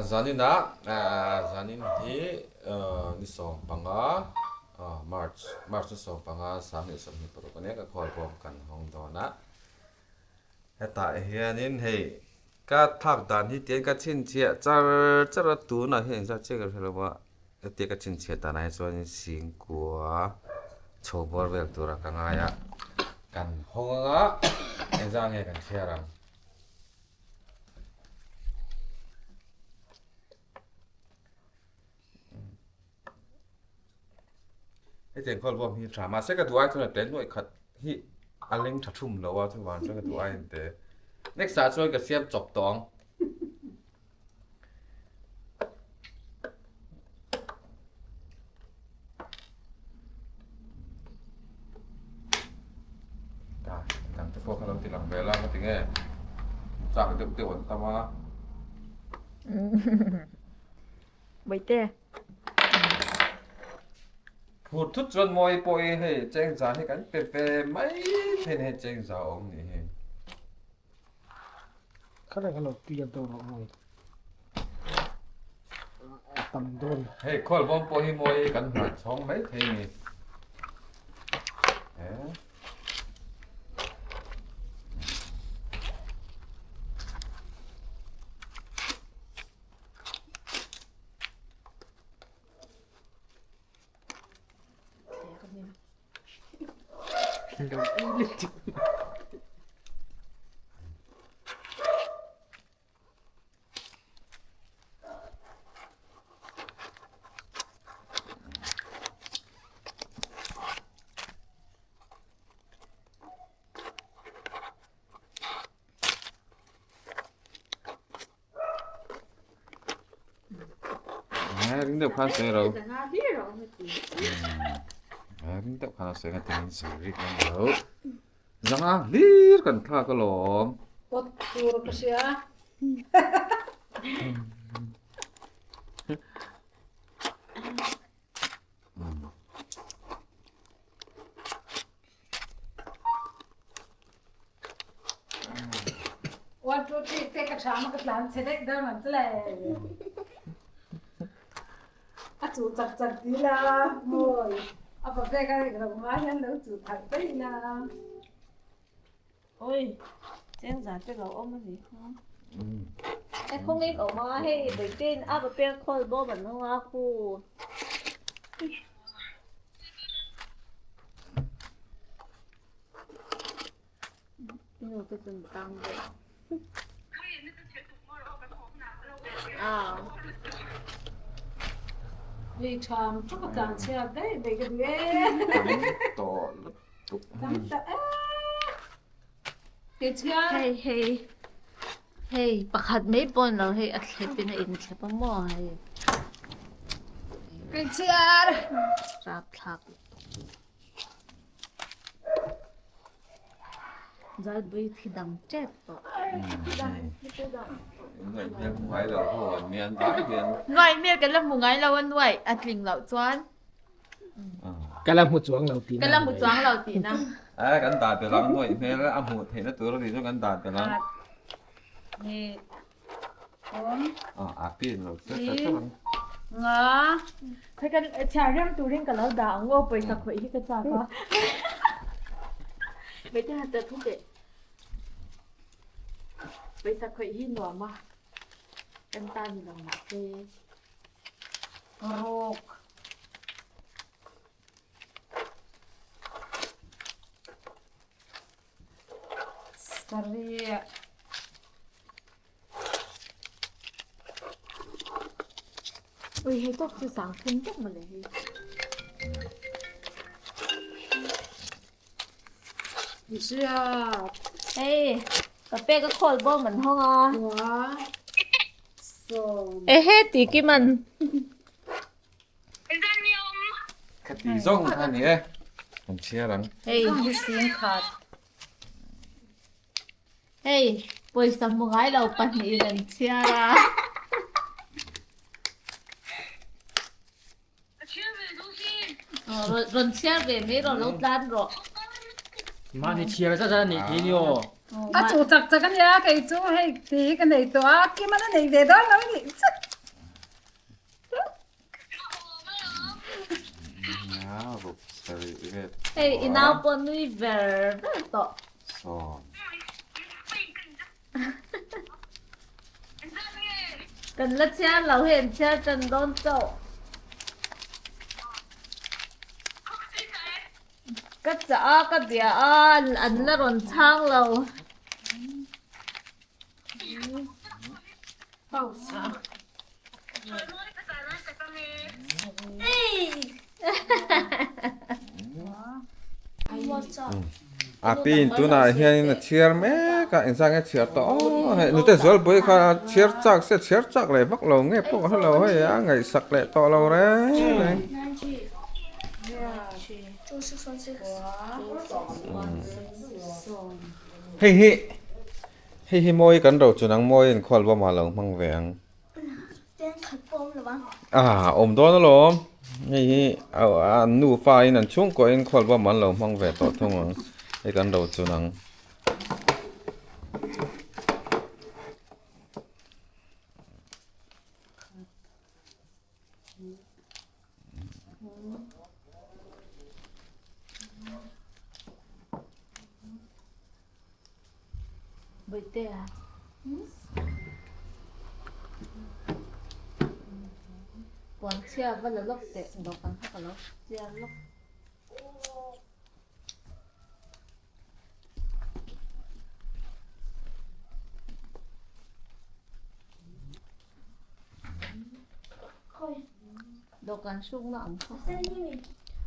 Zaninah zanin hi ni 15 March March ni 15 2026 ania ka khualbawm kan hawng dawn a. Hetah hianin hei ka thlak dan hi tiang ka chhinchhiah char char a tunah hian engzat chiah ka hre lo a hetia ka chhinchhiah danah hi chuanin singkua chho bawr vel tura ka ngai a kan hawng anga engzah nge kan chhiar ang. Hetiang khawl bawm hi a tha mahse ka duh ai chuan a tel nuaih khat hi a leng tha thum lo a chuvang chuan ka duh ai ang te next ah chuan ka siam chawp tawh ang. Ta dang te pawh kha lo ti lang ve la ka ti nge chak deuh deuh an tam a. Bawihtê. Phur thut chuan mawi pawh hi hei chengza hi kan pe ve mai thei ni hei chengza a awm ni hi. Khalai kha lo tui an to rawh mawi. A tam dawn. Hei khawl bawm pawh hi mawi kan hman chhawng mai thei ni. Eh. Ring deuh khan sawi ro. Ring deuh khan a sawi nga tingin sawi rik ngam lo. Zanga hlir kan thlak alawm. Pot tur ka hria. One, two, three, te ka tha ma ka tlan che dek dar man chale. A chu chak chak ti la moi. A pa pe ka rek ro nga hian lo chu thak pe la. Oi, cheng za te lo om ani kha. E khong ek oma hei bai ten a pa pe khol bo ban nga khu. Lei ṭham ṭha ka tlan chhiat daih daih ka duh ee. Tam tawh lutuk. Tam tawh ee. Kei chhiar. Hei hei hei pakhat mai pawh ni lo hei a thlep in a inthlep a maw hei. Kei chhiar. Rapthlak lutuk. Zalbui thi dang tep tawh. Nuaih hmel hmu ngai lo ho an nia an vai hian. Nuaih hmel kan la hmu ngai lo a nuaih a tling loh chuan. Ka la hmu chuang lo tihna. Ka la hmu chuang lo tihna. A kan dah belh ang nuaih hmel a hmuh theihna tur a nih chu kan dah belh ang. Ni awm. A pin lo che che che ang. Nga. Khai kan chhiar rem turin ka lo dah ang aw pawisa khawih hi ka chak a. Mei te han ta thu teh. Pawisa khawih hi nuam a. Kan ta ni lo mahse. Ruk. Sarih. Ui hei tawk chu sang thum tawk mawle hei. Riat. Hei ka pek a khawl bawm an hawng a. Kua. Sawm. Ehe ti kim an. Ka ti zawng kha ni e. Kan chhiar ang. Hei. Zawng hi sing khat. Hei pawisa hmu ngai lo pahnihin an chhiar a. Rawn chhiar ve mai rawh lo tlan rawh. Mahni chhiar zat zat a nih khi ni aw. A chu chak chak a nia kei chu hei ti hi ka nei tawh a Kim an a nei ve dawn lo a nih chu. Hei i nau pawh nui ver ver tawh. Kan la chhiar lo hi an chhiar tan dawn chauh. Ka chah a, ka bia a, an la rawn chhang lo. A pin tunah hianin a chhiar mek a engzah nge chhiar tawh aw hei nute zualpui kha chhiar chak se chhiar chak leh vak lo nge pawh ka hrelo hei a ngaihsak leh tawh lo reng reng. Hei hi hei hi mawi kan ro chu nang mawi in khual bawm ah lo hmang ve ang. Ah awm dawn alawm hei hi an nufa in an chhungkaw in khual bawm an lo hmang ve tawh thung ang hei kan ro chu nang.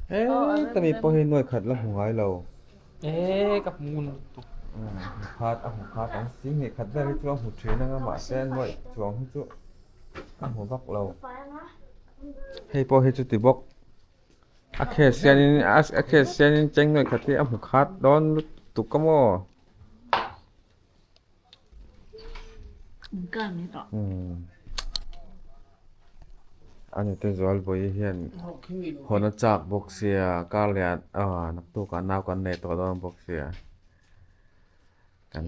Heta mi pawh hi nuai khat la hmu ngai lo. E ka hmu lutuk. Hmu khat a hmu khat ang si hnih khat vel hi chu a hmu thin anga mahse nuai chuang hi chu a hmu vak lo. Hei pawh hi chu ti bawk a case hianin a case hianin cheng nuai khat hi a hmu khat dawn lutuk a maw. A nute Zualbawi hian hawn a chak bawk sia kar leh ah naktukah nau kan nei tawh dawn bawk sia kan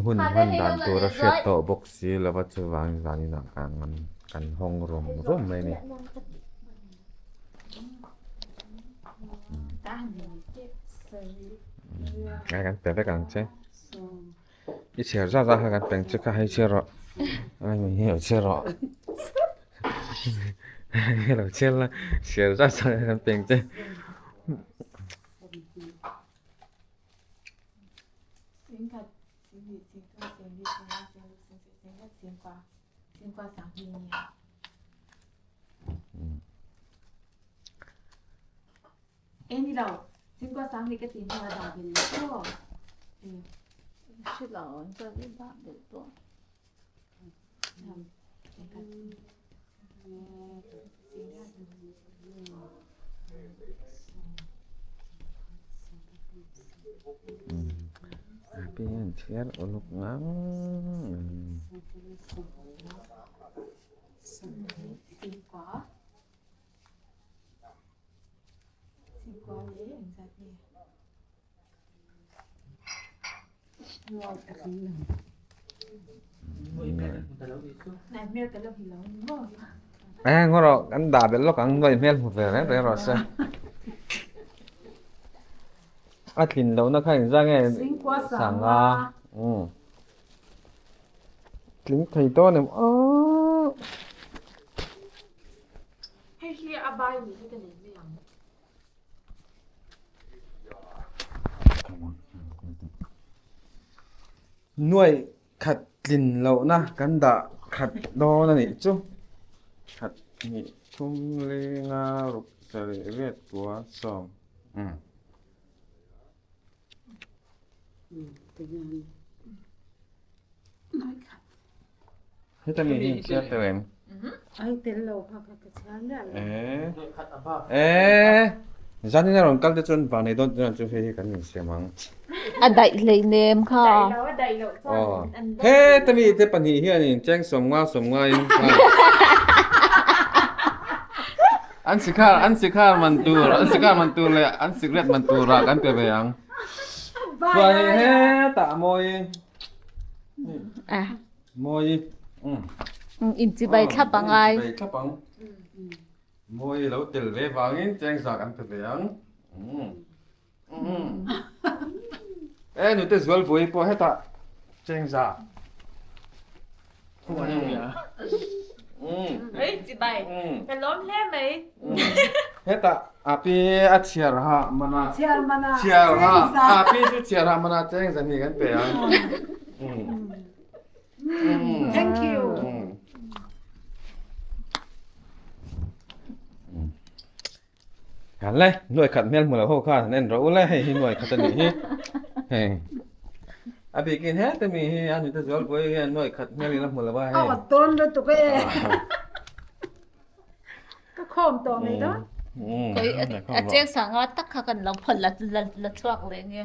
hun hman dan tur a hriat tawh bawk si lova chuvangin zaninah kan hawng rum rum mai a ni. Ai kan pe vek ang che. I chhiar zat zat kha kan peng che kha hei chhiar rawh. Ai mi hi lo chhiar rawh. Hei lo chhiar la chhiar zat zat kha kan peng che. Chhiar uluk ngang. Ê ngó rồi anh đà bên lúc ăn nuôi mel một về đấy rồi sao a tlin lo na kha in za nge sanga um tling thei dawn em aw Hei hi a bai ni hi ka nei mai ang. Nuaih khat tlin lohna kan dah khat dawn a nih chu. Khat hnih thum lenga ruk sarih riat kua sawm. Umm. Heta mi hi chhiar tel em? Ai tel lo kha ka ka chhiar miah lo. Eh. Zanin a rawn kal te chuan vang nei dawn chuan chu hei hi kan insiam ang. A daih hlei nem kha. Daih lo a daih loh chuan an daih. Heta mi te pahnih hianin cheng sawmnga sawmnga in An sikhar an sikhar man tur an sikhar man tur leh an sikret man turah kan pe ve ang. Chuanin hetah mawi. A. Mawi. Um. Inchibai thlap a ngai. Inchibai thlap ang. Mawi lo tel ve vangin chengza kan pe ve ang. Um. Um. E nute zual buai pawh hetah chengza. Chibai. Ka lawm hle mai. Hetah api a chhiar ha mana. Chhiar mana. Chhiar ha. Api chu chhiar ha mana chengza ni kan pe ang. Thank you. Kan le, nuai khat hmel hmu lo ho khan han en rawh u le, hei hi nuai khat a nih hi. Hei. A bikin hete mi hi a nute zual buai hian nuai khat hmel in a hmu lo a hei. A awt dawn lutuk e. Ka khawm tawh mai dawn. Koi a cheng sanga tak kha kan lo phawt la la chhuak leh nge.